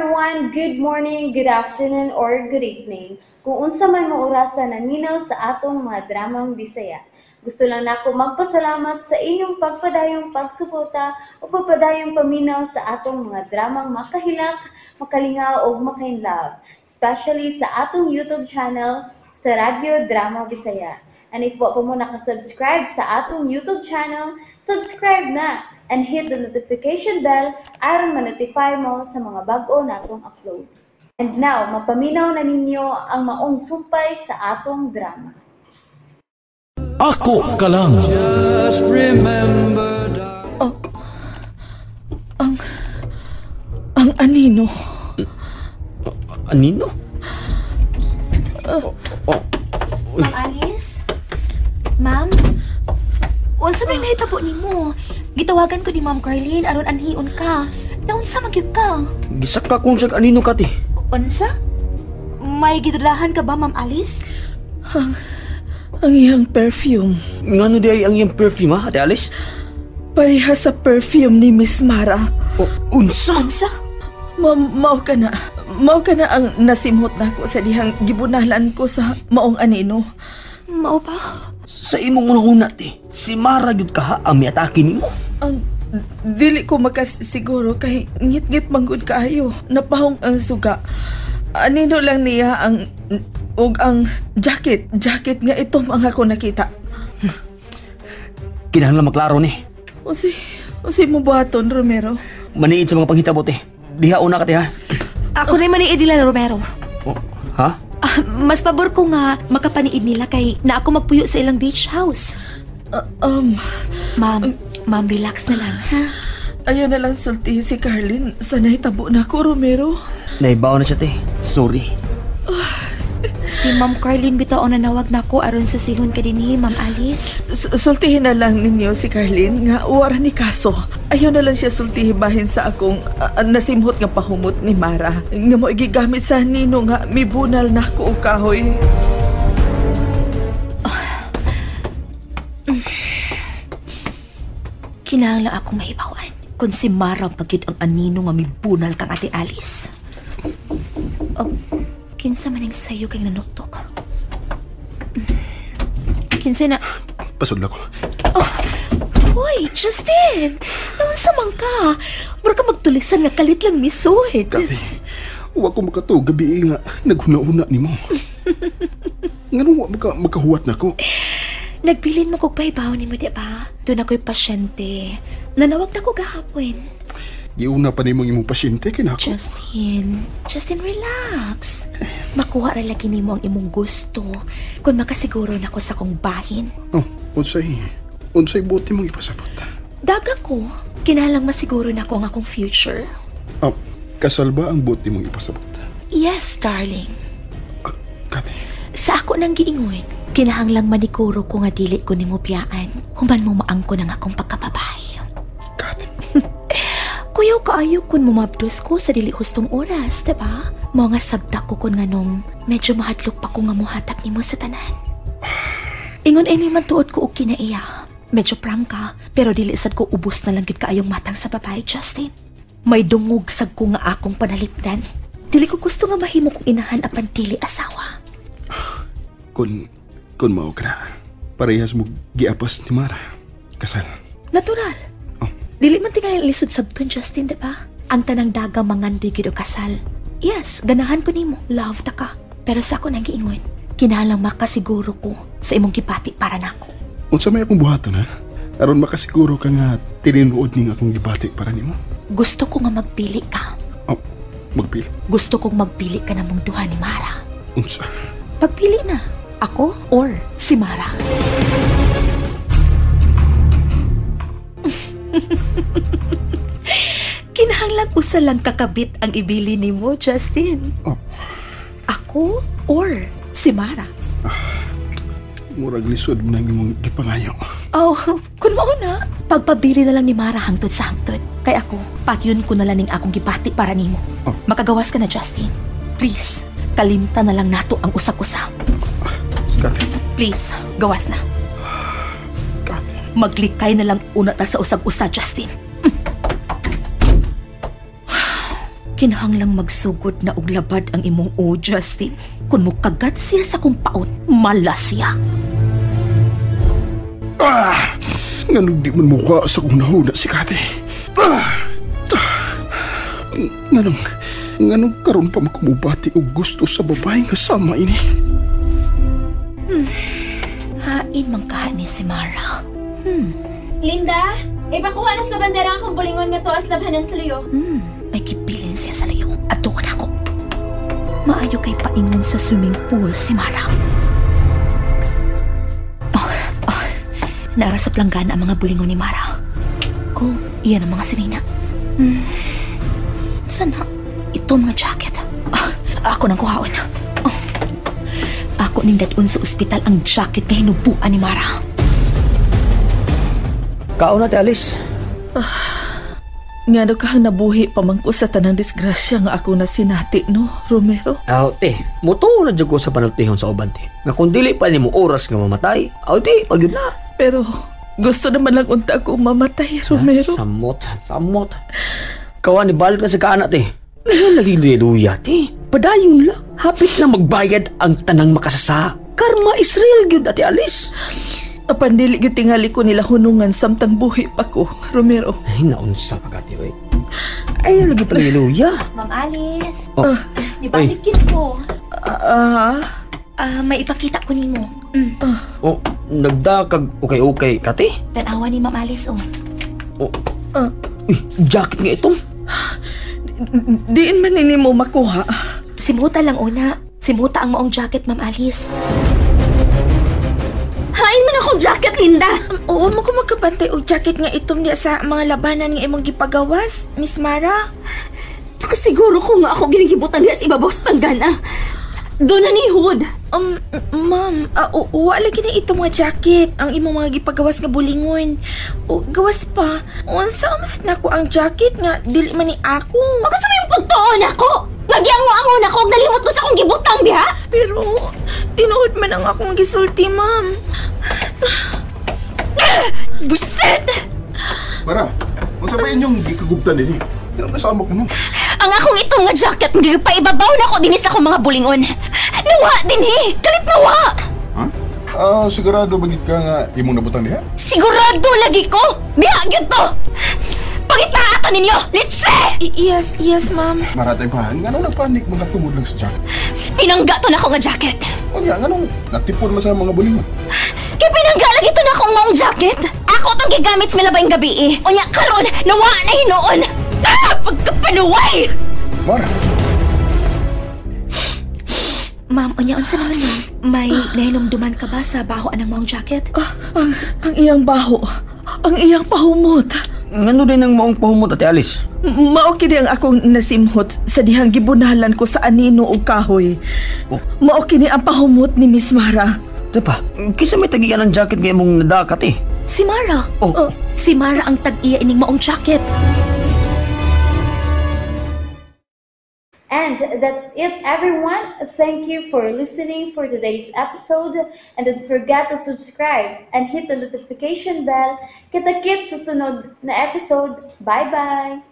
Everyone! Good morning, good afternoon, or good evening. Kung unsa man mo orasa naminaw sa atong mga dramang Bisaya. Gusto lang nako magpasalamat sa inyong pagpadayong pagsuporta o pagpadayong paminaw sa atong mga dramang makahilak, makalingaw ug makainlove, especially sa atong YouTube channel sa Radyo Drama Bisaya. And if wa pa mo nakasubscribe sa atong YouTube channel, subscribe na and hit the notification bell aron ma-notify mo sa mga bag-o natong uploads. And now, mapaminaw na ninyo ang maong sumpay sa atong drama. Ako ka lang. Just remember, Ang anino. Anino? Ma'am Alice? Ma'am? Unsa may nahitabo nimo? Gitawagan ko ni Ma'am Carlene aron anhion ka. Naunsa man gyud ka? Gisaka kong siyag anino kati. Unsa? May gidudahan ka ba, Ma'am Alice? Ang iyang perfume. Ngano di ay ang iyang perfume ha, Ate Alice? Pareha sa perfume ni Miss Mara. O, unsa? Unsa? Mao ka na. Mao ka na ang nasimhot nako sa dihang gibunalan ko sa maong anino. Mao pa? Sa imong unang-una, te, si Mara gyud ka ha ang miatake nimo. Ang dili ko makasiguro kay ngit-ngit manggod kaayo. Napahong ang suga. Anino lang niya ang ug ang jacket, jacket nga ito ang ako nakita. Kinahanglan maklaro ni. Unsay mo buhaton, Romero? Maniid sa mga panghitabo, te. Diha una ka, te, ha? Ako na maniid nila, Romero. O, ha? Ah, mas pabor ko nga makapaniid nila kay na ako magpuyo sa ilang beach house. Ma'am, ma'am, relax na lang, ha? Ayaw na lang sultihi si Carlene. Sanay tabo na ko, Romero. Naibaw na siya, te. Sorry. Si Ma'am Carlene bitaw ang nanawag nako aron susihon ka dinhi, Ma'am Alice. Sultihin na lang ninyo si Carlene nga wara ni kaso. Ayaw na lang siya sultihi bahin sa akong nasimhot nga pahumot ni Mara. Nga mo igigamit sa nino nga mibunal na ako og kahoy. Kinahanglan akong mahibawan kung si Mara pagid ang anino nga mibunal kang Ate Alice. Oh, kinsa man ang sayo kay nanuktok? Kinsa na? Pasudla ko. Oh, hoy, Justin! Naunsa man ka? Mura ka magtulisan nga kalit lang misuhid. Kati, wa ko makatuog gabi nga naghuna-huna nimo. Nganong wa makahuwat nako? Nagbilin mo kog pahibaw nimo, di ba? Doon ako'y pasyente. Nanawag na ko gahapon. Giuna pa nimo imong pasyente kinako. Justin, Justin, relax. Makuha ra lagi nimo ang imong gusto kung makasiguro nako sa kong bahin. Oh, unsay buti mong ipasabot? Daga ko, kinahanglang masiguro nako ang akong future. Oh, kasal ba ang buti mong ipasabot? Yes, darling. Kati. Sa ako nang giingon, kinahanglang maniguro ko nga dili ko nimo biyaan. Human mo maangko ng akong pagkababay. Kati. Kuyaw kaayo kun mumabdos ko sa dili hustong oras, diba? Mao nga sabta ko kun nganong medyo mahadlok pa ko nga muhatag nimo sa tanan. Ingon ay man tuod ko og kinaiya. Medyo prangka, pero dili sad ko ubos na lang gid kaayong matang sa babae, Justin. May dungog sad ko nga akong panalipdan. Dili ko gusto nga mahimo kong inahan apan dili asawa. Kun mao ka na, parehas mo giapas ni Mara. Kasal. Natural. Oh. Dili man tingali lisod sabton, Justin, diba? Ang tanang daga mangandoy gid og kasal. Yes, ganahan ko nimo. Love ta ka. Pero sa ako nang giingon, kinahanglang makasiguro ko sa imong gibati para nako. Unsa may akong buhaton, ha? Aron makasiguro ka nga tinuod ning akong gibati para nimo? Gusto ko nga magpili ka. Oh, magpili? Gusto kong magpili ka namong duha ni Mara. Unsa? Pagpili na. Ako or si Mara. Kinahanglang usa lang kakabit ang ibili nimo, Justin. Oh. Ako or si Mara. Murag lisod mo nang imong gipangayo. Oh, kun mao na, pagpabili na lang ni Mara hangtod sa hangtod. Kay ako, patyon ko na lang ning akong gibati para nimo. Oh. Makagawas ka na, Justin. Please, kalimta na lang nato ang usag-usa. Kati. Please, gawas na. Kati. Maglikay na lang una ta sa usag-usa, Justin. Kinahanglang magsugod na og labad ang imong o, Justin. Kung mukagat siya sa kong paon, malas siya. Ah! Nganong di man mukha sa kong nahuna si Kate? Ah! Ah! Nganong karon pa makumubati og gusto sa babae nga sama ini? Hain man kaha ni si Mara. Linda, ipakuha na sa bandera ang bulingon nga tuas labhanan sa luyo. May kibilin siya sa layo. At doon ako. Maayo kay paingon sa swimming pool si Mara. Oh, nara sa planggana ang mga bulingon ni Mara. Oh, iyan ang mga sinina. Sana ito mga jacket. Ako nang kuhaon. Oh. Ako ning dadun sa ospital ang jacket na hinubuan ni Mara. Kaon na, Te Alice. Nga daw kahang nabuhi pamangko sa tanang disgrasya nga ako na sinati, no, Romero? Aw, te, mutuo na dyan ko sa panultihon sa uban, te. Nga kung dili pa nimo oras nga mamatay, aw, di, pag yun na. Pero gusto naman lang unta ako mamatay, Romero. Ah, samot, samot. Kawan ni balik na sa kaana, te. Ngayon lagi luya-luya, te. Padayon lang. Hapit na magbayad ang tanang makasasa. Karma is real, gyud, Ate Alice. Apan dili gyud tingali ko nila hunungan samtang buhi pa ko, Romero. Ay, naunsa pa ka, te, oy. Ay, lagi pa luya. Ma'am Alice, Oh, nibalik yun ko. May ipakita ko nimo. Oh, nagdakag okay-okay ka, te. Tanawa ni Ma'am Alice, oh. Oh. Uy, jacket nga itong. Diin man ini mo makuha. Simuta lang una. Simuta ang maong jacket, Ma'am Alice. Hain man akong jacket, Linda! Oo, mo ko makabantay og jacket nga itom niya sa mga labanan nga imong gipagawas, Miss Mara. Siguro ko nga ako ginigibutan niya sa ibabaw sa panggana. Doon na ni Hood. Ma'am, wa lagi na itong mga jacket ang imong mga gipagawas nga bulingon. O, gawas pa. Unsa man nako ang jacket nga dili man ni ako. Ako sa may pagtuon ako. Nagyango-ango na ko, nalimot ko sa akong gibutang diha. Pero tinuod man ang akong gisulti, ma'am. Buset! Mara, unsa ba inyong gikagubtan nini? Pero nasama ko no. Ang akong itong nga jacket, paibabaw na ko dinhi sa akong mga bulingon. Nawa dinhi! Kalit nawa! Ha? Sigurado ba gid ka nga imong nabutang diha? Sigurado lagi ko! Diha gyud to! Pangitaata ninyo! Litse! Yes, yes, ma'am. Mara tay ba, nganong nagpanik mga tungod lang sa jacket? Pinangga to na ako nga jacket. Unya, nganong natipon man sa mga bulingon? Kay pinangga lagi to na akong maong jacket. Ako tong gigamit sa milabayng gabi eh. Unya karon, nawa na hinuon. Ah! Pagkapanuway! Mara! Ma'am, unya unsa naman yun? May nahinumduman ka ba sa baho anang maong jacket? Ang iyang baho. Ang iyang pahumot. Ngano din ang maong pahumot, Ate Alice? Mao kini ang akong nasimhot sa dihang gibunalan ko sa anino og kahoy. Oh. Mao kini ang pahumot ni Miss Mara. Diba? Kisa may tagiya ng jacket nga imong nadakat eh. Si Mara. Oh. Si Mara ang tag-iya ining maong jacket. And that's it, everyone. Thank you for listening for today's episode. And don't forget to subscribe and hit the notification bell. Kita-kits sa sunod na episode. Bye-bye!